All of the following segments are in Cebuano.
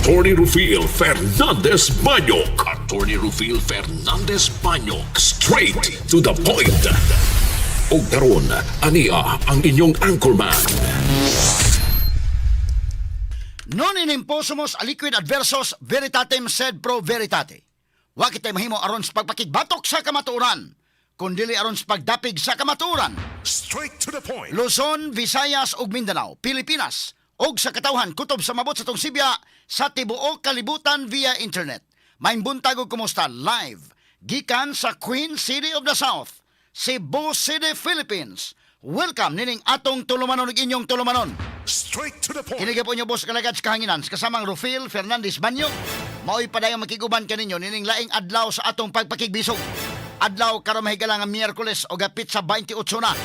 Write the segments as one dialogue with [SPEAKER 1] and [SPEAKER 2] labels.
[SPEAKER 1] Attorney Rufil Fernandez Banyok. Attorney Rufil Fernandez Banyok. Straight to the point. Ug karon, ania ang inyong anchorman.
[SPEAKER 2] Non enim possumus aliquid adversus veritatem sed pro veritate. Wa kitay mahimo aron sa pagpakigbatok sa kamatuoran, kundili aron sa pagdapig sa kamatuoran.
[SPEAKER 1] Straight to the point.
[SPEAKER 2] Luzon, Visayas ug Mindanao, Pilipinas ug sa katawhan kutob sa mabot sa atong sibya sa tibuok kalibutan via internet. Maayong buntag ug kumusta live gikan sa Queen City of the South, Cebu City, Philippines. Welcome nining atong tulumanon ug inyong tulumanon.
[SPEAKER 1] Straight to the point.
[SPEAKER 2] Kini po inyo boss kalagad sa kahanginan sa kasamang Rufil Fernandez Banyo. Mao'y padayong makiguban kaninyo nining laing adlaw sa atong pagpakigbisog. Adlaw karon, mahigala, nga Miyerkules o gapit sa 28 na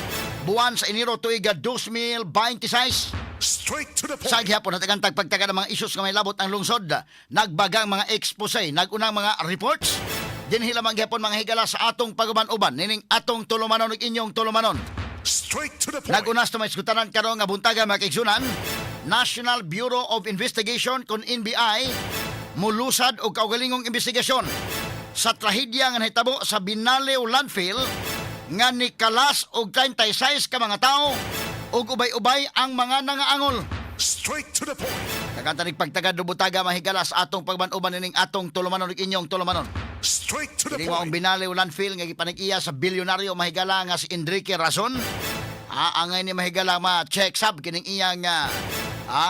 [SPEAKER 2] buwan sa Enero, tuig 2026.
[SPEAKER 1] Straight to the point.
[SPEAKER 2] Sa gihapon natagan tagpagtaga ng mga issues nga may labot ang lungsod, nagbagang mga expose, nagunang mga reports. Dinhi lamang gihapon, mga higala, sa atong paguban-uban nining atong tulumanon ug inyong tulumanon.
[SPEAKER 1] Straight to the point.
[SPEAKER 2] Nagunas na may iskutanan karon nga buntaga, mga kaigsunan, National Bureau of Investigation kon NBI mulusad og kaugalingong investigasyon sa trahedya nga nahitabo sa Binaliw Landfill nga nikalas og 36 ka mga tawo ug ubay-ubay ang mga nangaangol.
[SPEAKER 1] Straight to the point.
[SPEAKER 2] Nagkantanig pagtagad butaga, mahigala, sa atong pagban-uban nining atong tulumanon ug inyong tulumanon.
[SPEAKER 1] Straight to the
[SPEAKER 2] Kini maong
[SPEAKER 1] point.
[SPEAKER 2] Binaliw Landfill nga gipanig-iya sa bilyonaryo, mahigala, nga si Enrique Razon. Angay ni, mahigala, ma-check sab kining iyang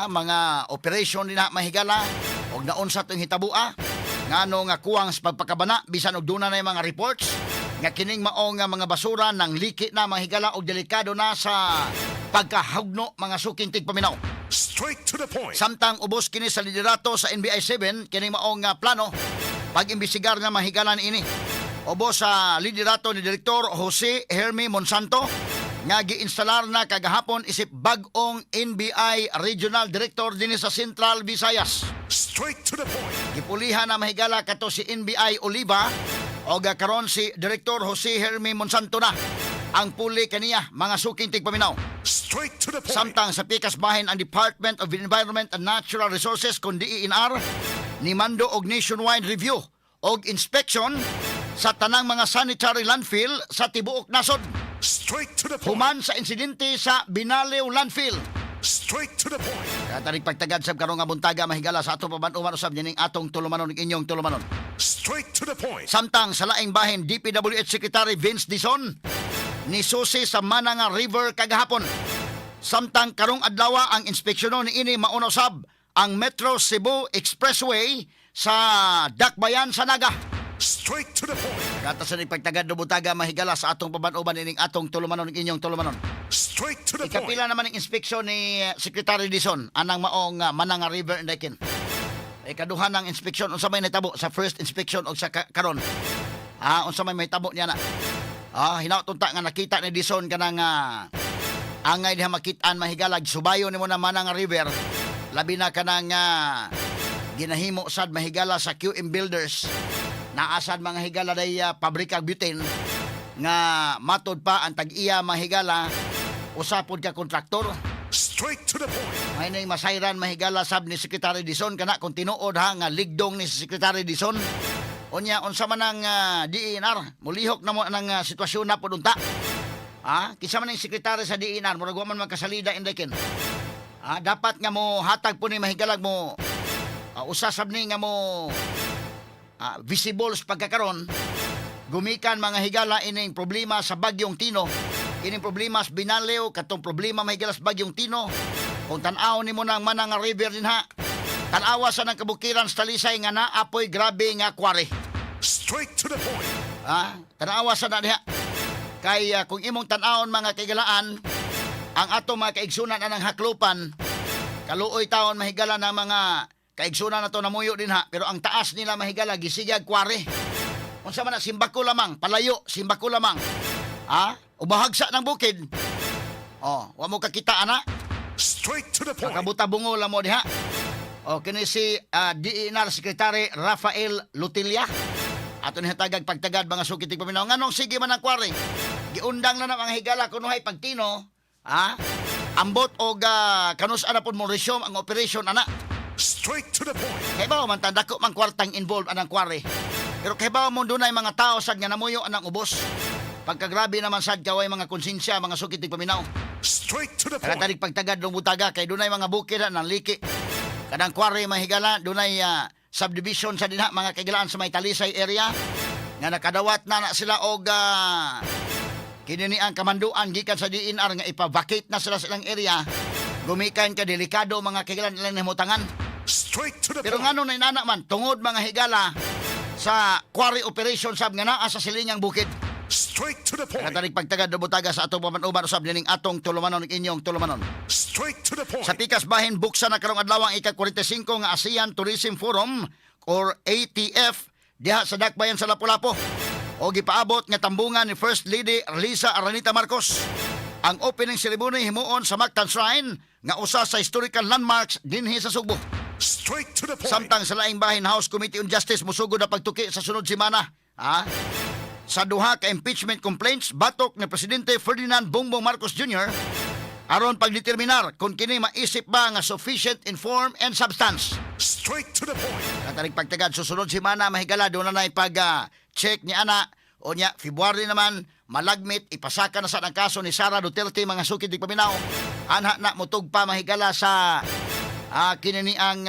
[SPEAKER 2] mga operation dinha, mahigala, og naunsa tong hitabua, ngano nga kuwang sa pagpakabana bisan og duna na yung mga reports nga kining mao nga mga basura nang liki na, mahigala, og delikado na sa pagkahugno, mga suking tigpaminaw.
[SPEAKER 1] Straight to the point.
[SPEAKER 2] Samtang ubos kini sa liderato sa NBI 7 kining maong nga plano pag-imbestigar nga, mahigala, ini. Ubos sa liderato ni Direktor Jose Hermie Monsanto nga giinstalar na kagahapon isip bag-ong NBI Regional Director dinhi sa Central Visayas.
[SPEAKER 1] Straight to the point.
[SPEAKER 2] Gipulihan na, mahigala, kato si NBI Oliva o karon si Direktor Jose Hermie Monsanto na ang puli kaniya, mga suking tigpaminaw.
[SPEAKER 1] Straight to the point.
[SPEAKER 2] Samtang sa pikas bahin, ang Department of Environment and Natural Resources kun DENR nimando og nationwide review og inspection sa tanang mga sanitary landfill sa tibuok nasod
[SPEAKER 1] Straight to the point.
[SPEAKER 2] human sa insidente sa Binaliw Landfill.
[SPEAKER 1] Straight to the point.
[SPEAKER 2] Katarik pagtagad sa karong nga buntaga, mahigala, sa atong paban-uban usab nining atong tulumanon ug inyong tulumanon.
[SPEAKER 1] Straight to the point.
[SPEAKER 2] Samtang sa laing bahin, DPWH Secretary Vince Dizon ni susi sa Mananga River kagahapon. Samtang karong adlaw ang inspeksyonon ni ini mauna usab ang Metro Cebu Expressway sa Dakbayan sa Naga.
[SPEAKER 1] Straight to the point.
[SPEAKER 2] Kata sa pagtagad butaga, mahigala, sa atong paban-uban ining atong tulumanon ug inyong tulumanon.
[SPEAKER 1] Straight to the point.
[SPEAKER 2] Ikapila naman ang inspeksyon ni Secretary Dizon anang maong Mananga River and Dakin. Ikaduha ng inspeksyon, unsa may nahitabo sa first inspection og sa karon? Unsa may mahitabo niya na? Hinaut unta nga nakita ni Dizon kanang angay diha makit-an, mahigala, subayon nimo na Mananga River, labi na kanang ginahimo sad, mahigala, sa QM Builders. Naasad, mga higala, day pabrika butane nga matod pa ang tag-iya, mahigala, usa pod ka kontraktor.
[SPEAKER 1] Straight to the point.
[SPEAKER 2] May ning masayran, mahigala, sab ni Secretary Dizon kana kung tinuod ha nga ligdong ni Secretary Dizon. Unya unsa man ang DENR mulihok na mo ang sitwasyon na pod unta. Kinsa man ang sekretary sa DENR, murag wa man magkasalida indekin. Dapat nga mo hatag po ni, mahigalag, mo usa sab ni nga mo visible sa pagkakaron gumikan, mga higala, ining problema sa bagyong Tino, ining problema sa Binaliw, katong problema, mahigala, sa bagyong Tino. Kung tan-aw nimo nang Mananga River din ha, tan-awa sa nang kabukiran sa Talisay nga naapoy grabe nga quarry.
[SPEAKER 1] Straight to the point.
[SPEAKER 2] Ha, tan-awa sa na diha kay kung imong tan-awon, mga kaigalaan, ang ato mga kaigsunan anang Jaclupan, kaluoy taon, mahigala, ng mga kaigsunan na to namuyo din ha, pero ang taas nila, mahigala, gisigag quarry. Unsa man na, simbako lamang palayo, simbako lamang ha, ubahagsa ng bukid. Oh, wa mo kakita ana.
[SPEAKER 1] Straight to the point.
[SPEAKER 2] Makabuta bungo lang mo diha. O kini si DENR Secretary Rafael Lotilla. Ato ni hatagag pagtagad, mga suki tigpaminaw. Nganong sige man ang quarry? Giundang na na, mga higala, kunuhay pagtino, ha? Ambot og kanus ana pud mo resume ang operation ana.
[SPEAKER 3] Straight to the point.
[SPEAKER 2] Kay ba man tanda ko man kwartang involved anang quarry. Pero kay ba mo dunay mga tao sad nga namuyo anang ubos. Pagkagrabe naman sad kaway mga konsensya, mga sukit paminaw.
[SPEAKER 3] Straight to the
[SPEAKER 2] Kada
[SPEAKER 3] point.
[SPEAKER 2] tarik pagtagad lumutaga kay dunay mga bukid na ng liki. Kanang quarry mahigala dunay subdivision sa dinha, mga kagilaan, sa may Talisay area nga nakadawat na na sila og kini ni ang kamanduan gikan sa DENR nga ipa-vacate na sila sa ilang area. Gumikan ka delikado, mga kagilaan, ilang nahimutangan.
[SPEAKER 3] Straight to the
[SPEAKER 2] Pero
[SPEAKER 3] point.
[SPEAKER 2] ngano na inana man tungod, mga higala, sa quarry operation sab nga naa sa silingang bukid.
[SPEAKER 3] Straight to the point.
[SPEAKER 2] Katarik pagtagad butaga sa atong paman-uban usab nining atong tulumanon, inyong tulumanon.
[SPEAKER 3] Straight to the point.
[SPEAKER 2] Sa pikas bahin, buksan na karong adlaw ang ika-45 nga ASEAN Tourism Forum or ATF diha sa Dakbayan sa Lapu-Lapu. O gipaabot nga tambungan ni First Lady Lisa Aranita Marcos. Ang opening ceremony himuon sa Mactan Shrine nga usa sa historical landmarks dinhi sa Sugbo.
[SPEAKER 3] Straight to the point.
[SPEAKER 2] Samtang sa laing bahin, House Committee on Justice musugod na pagtuki sa sunod semana. Ha? Sa duha ka impeachment complaints batok ni Presidente Ferdinand Bongbong Marcos Jr. aron pagdeterminar kung kini maisip ba nga sufficient in form and substance.
[SPEAKER 3] Straight to the point.
[SPEAKER 2] Katarik pagtagad susunod semana, mahigala, doon na pag check ni ana o nya February naman malagmit ipasaka na sa ang kaso ni Sara Duterte, mga sukid di paminaw. Anha na mutug pa, mahigala, sa kini ni ang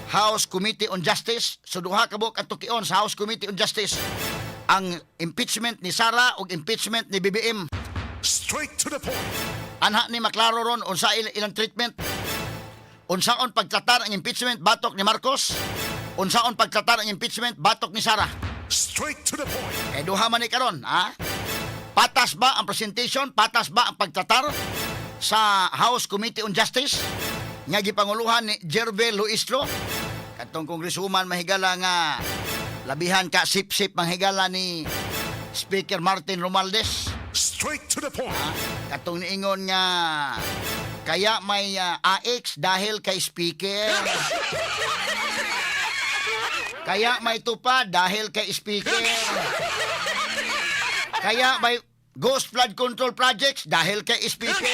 [SPEAKER 2] House Committee on Justice. So duha ka buok ang tukion sa House Committee on Justice: ang impeachment ni Sara ug impeachment ni BBM.
[SPEAKER 3] Straight to the point.
[SPEAKER 2] Anha ni maklaro ron unsa ilang treatment, unsaon pagtratar ang impeachment batok ni Marcos, unsaon pagtratar ang impeachment batok ni Sara.
[SPEAKER 3] Straight to the point.
[SPEAKER 2] Eh duha man ni karon, ha? Patas ba ang presentation? Patas ba ang pagtratar sa House Committee on Justice nga gipanguluhan ni Gerville Luistro, katong congresswoman, mahigala, nga labihan ka sip-sip, manghigala, ni Speaker Martin Romualdez?
[SPEAKER 3] Straight to the point.
[SPEAKER 2] Katong niingon nga kaya may AX dahil kay Speaker. Kaya may tupad dahil kay Speaker. Kaya may ghost flood control projects dahil kay Speaker.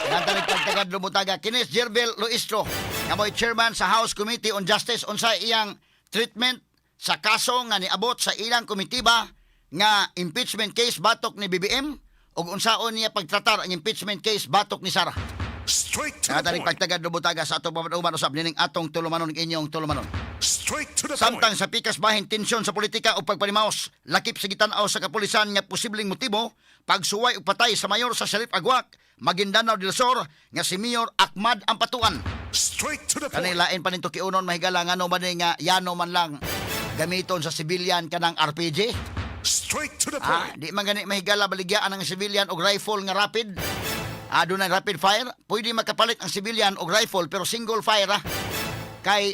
[SPEAKER 2] Nantanig pagtagad lumutaga. Kinis Gerville Luistro, nga mo'y chairman sa House Committee on Justice, unsa iyang treatment sa kaso nga niabot sa ilang komitiba nga impeachment case batok ni BBM ug unsaon niya pagtratar ang impeachment case batok ni Sara.
[SPEAKER 3] Straight to the
[SPEAKER 2] Nantanig
[SPEAKER 3] point.
[SPEAKER 2] pagtagad lumutaga sa atong paman usab nining atong tulumanon, inyong tulumanon.
[SPEAKER 3] Straight to the point.
[SPEAKER 2] Samtang sa pikas bahin, tensyon sa politika o pagpanimaos, lakip sa gitan-aw sa kapulisan nga posibleng motibo pagsuway ug patay sa mayor sa Shariff Aguak, Maguindanao del Sur nga si Mayor Ahmad Ampatuan.
[SPEAKER 3] Straight to the point.
[SPEAKER 2] Kanang lain pa nito kiunon, mahigala, ngano man ni nga yano man lang gamiton sa civilian kanang RPG?
[SPEAKER 3] Straight to the
[SPEAKER 2] Ah,
[SPEAKER 3] point.
[SPEAKER 2] di man gani, mahigala, baligyaan ang civilian og rifle nga rapid. Ah, dunay rapid fire, pwede makapalit ang civilian og rifle pero single fire ah. Kay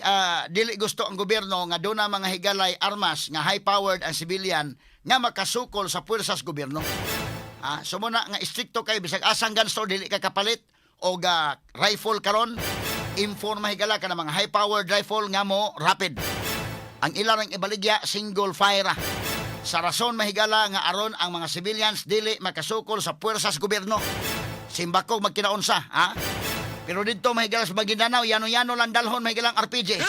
[SPEAKER 2] dili gusto ang gobyerno nga duna mga higalay armas nga high powered ang civilian nga makasukol sa puwersas gobyerno. Ah, so muna nga istrikto kay bisag asang gun store dili ka kapalit og rifle karon. M4, mahigala, ka mga high powered rifle nga mo rapid. Ang ila rang ibaligya single fire ah. Sa rason, mahigala, nga aron ang mga civilians dili makasukol sa puwersas gobyerno. Simbakog magkinaunsa, ha? Pero dito, mahigala, sa Maguindanao, yano-yano lang dalhon, mahigalang RPG.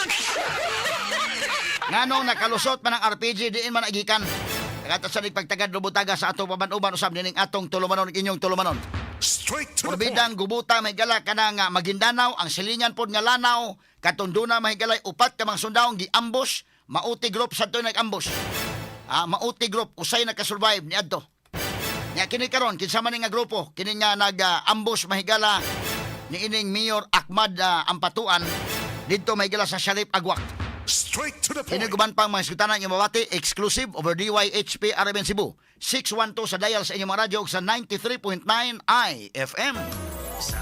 [SPEAKER 2] Nganong nakalusot man ang RPG diin man agikan? Kata sa pagtagad lubutaga sa atong paman-uban usab nining atong tulumanon, inyong tulumanon.
[SPEAKER 3] Straight to the point.
[SPEAKER 2] Morbidang gubuta, mahigala, kana nga Maguindanao, ang silingan pod nga Lanao, katong duna, mahigalay, upat ka mga sundawong gi-ambush, Maute Group sa to nag-ambush. Ah, Maute Group, usay naka-survive ni adto. Nya kini karon kinsa man ni nga grupo kini nga nag-ambush, mahigala, ni ining Mayor Ahmad Ampatuan didto, mahigala, sa Shariff Aguak.
[SPEAKER 3] Straight to the
[SPEAKER 2] Kini
[SPEAKER 3] point.
[SPEAKER 2] guban pang mga iskutanan inyong mabati exclusive over DYHP RMN Cebu. 612 sa dial sa inyong mga radyo ug sa 93.9 IFM.
[SPEAKER 4] Sa